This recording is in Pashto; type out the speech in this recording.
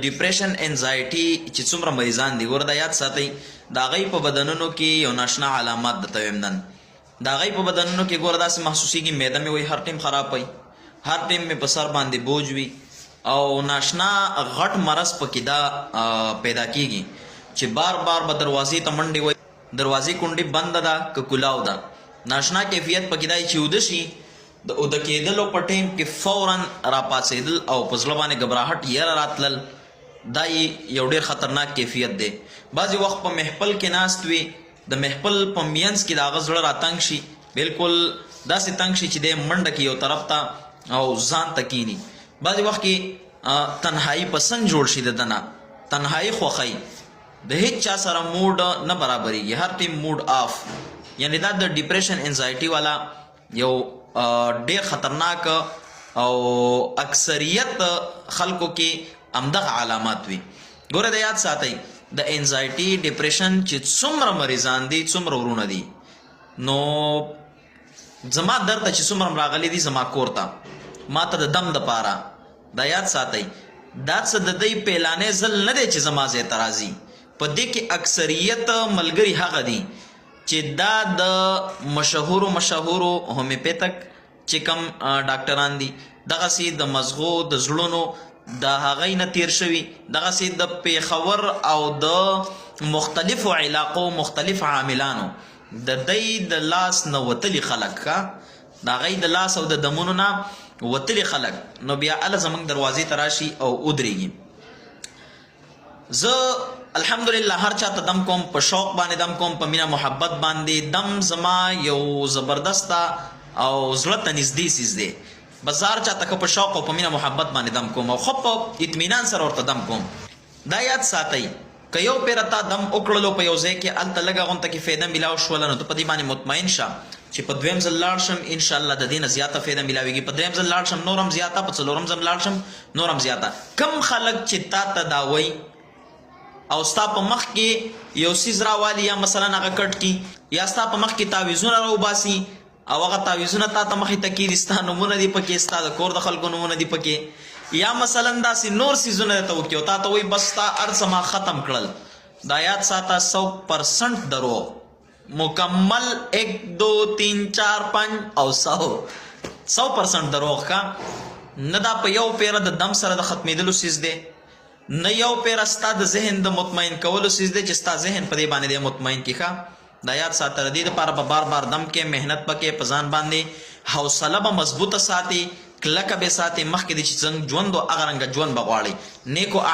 ډیپریشن انزایټي چې څومره مریضان دي، ګوره دا یاد ساتئ، د هغوی په بدنونو کې یو ناشنا علامات درته وایم نن. د هغوی په بدنونو کې ګوره داسې محسوسېږي، معده مې وایي هر ټایم خراب وي، هر ټایم مې په سر باندې بوج وي، او ناشنا غټ مرض پکې دا پیدا کیږي چې بار بار به دروازې ته منډې وایي، دروازې کونډې بنده ده که کلاو ده. ناشنا کیفیت پکې دا چې اوده شي، د اوده کېدلو په ټیم کې فوراً راپاڅېدل او په زړه باندې ګبراهټ یره راتلل، دا یې یو ډېر خطرناک کیفیت دی. بعضې وخت په محفل کې ناست وي، د محفل په مینځ کې د هغه زړه راتنګ شي، بالکل داسې تنګ شي چې دی منډه کې یو طرف ته او ځان ته کینی. بعضې وخت کې تنهایی پسند جوړ شي، د ده نه تنهایی خوښوي، د هیڅ چا سره موډ نه برابرېږي، هر ټیم موډ آف. یعنی دا د ډیپریشن انزایټي والا یو ډیر خطرناک او اکثریت خلکو کې همدغه علامات وي. ګوره د یاد ساتئ، د انزایټي ډیپریشن چې څومره مریضان دي، څومره ورونه دي، نو زما در ته چې څومره راغلي دي زما کور ته، ما ته د دم دپاره، دا یاد ساتئ، دا څه د دی پیلانې ځل نه دی چې زما ځای ته راځي. په دې کې اکثریت ملګري هغه دي چې دا د مشهورو مشهورو هومیوپیتک چې کم ډاکټران دي، دغسې د مزغو د زړونو د هغې نه تیر شوي، دغسې د پېښور او د مختلفو علاقو مختلف عاملانو د دی د لاس نه وتلي خلک، ښه د هغې د لاس او د دمونو نه وتلي خلک، نو بیا هله زموږ دروازې ته راشي او ودرېږي. زه الحمدلله هر چاته دم کوم، په شوق باندې دم کوم، په مینه محبت باندې دم. زما یو زبردست او زړه ته نږدې څیز دی. بس زه هر چاته ښه په شوق او په مینه محبت باندې دم کوم او ښه په اطمینان سره ورته دم کوم. دا یاد ساتئ، که یو پیره تا دم وکړلو په یو ځای کې، هلته لږه غونته کې فایده میلاو شوله، نو ته په دې باندې مطمئن شه چې په دویم ځل لاړ شم ان شاء الله د دې نه زیاته فایده میلاویږي، په دریم ځل لاړ شم نور هم زیاته، په څلورم ځل لاړ شم نور هم زیاته. کم خلک چې تا ته دا وایي او ستا په مخ کې یو څیز راوالي، یا مثلا هغه کټ کی، یا ستا په مخ کې تعویذونه راوباسي او هغه تعویذونه تا ته مخې ته کېږدي، ستا نومونه دي پکې، ستا د کور د خلکو نومونه دي پکې، یا مثلا داسې نور څیزونه درته وکړي او تا ته وایي بس ستا هر څه ما ختم کړل، دا یاد ساته 100% دروغ مکمل، 1 2 3 4 5 او 100% دروغ. ښه نه دا په یو پیره د دم سره د ختمېدلو څیز دی، نه یو پیره ستا د ذهن د مطمئن کولو څیز دی چې ستا ذهن په دې باندې دی مطمئن کړي. ښه دا یاد ساته، د دې لپاره به بار بار دم کې، محنت پکې، په ځان باندې حوصله به مضبوطه ساتي، کلکه به ساتي، مخکې دې چې څنګه ژوند و هغه رنګه ژوند به غواړي. نیکو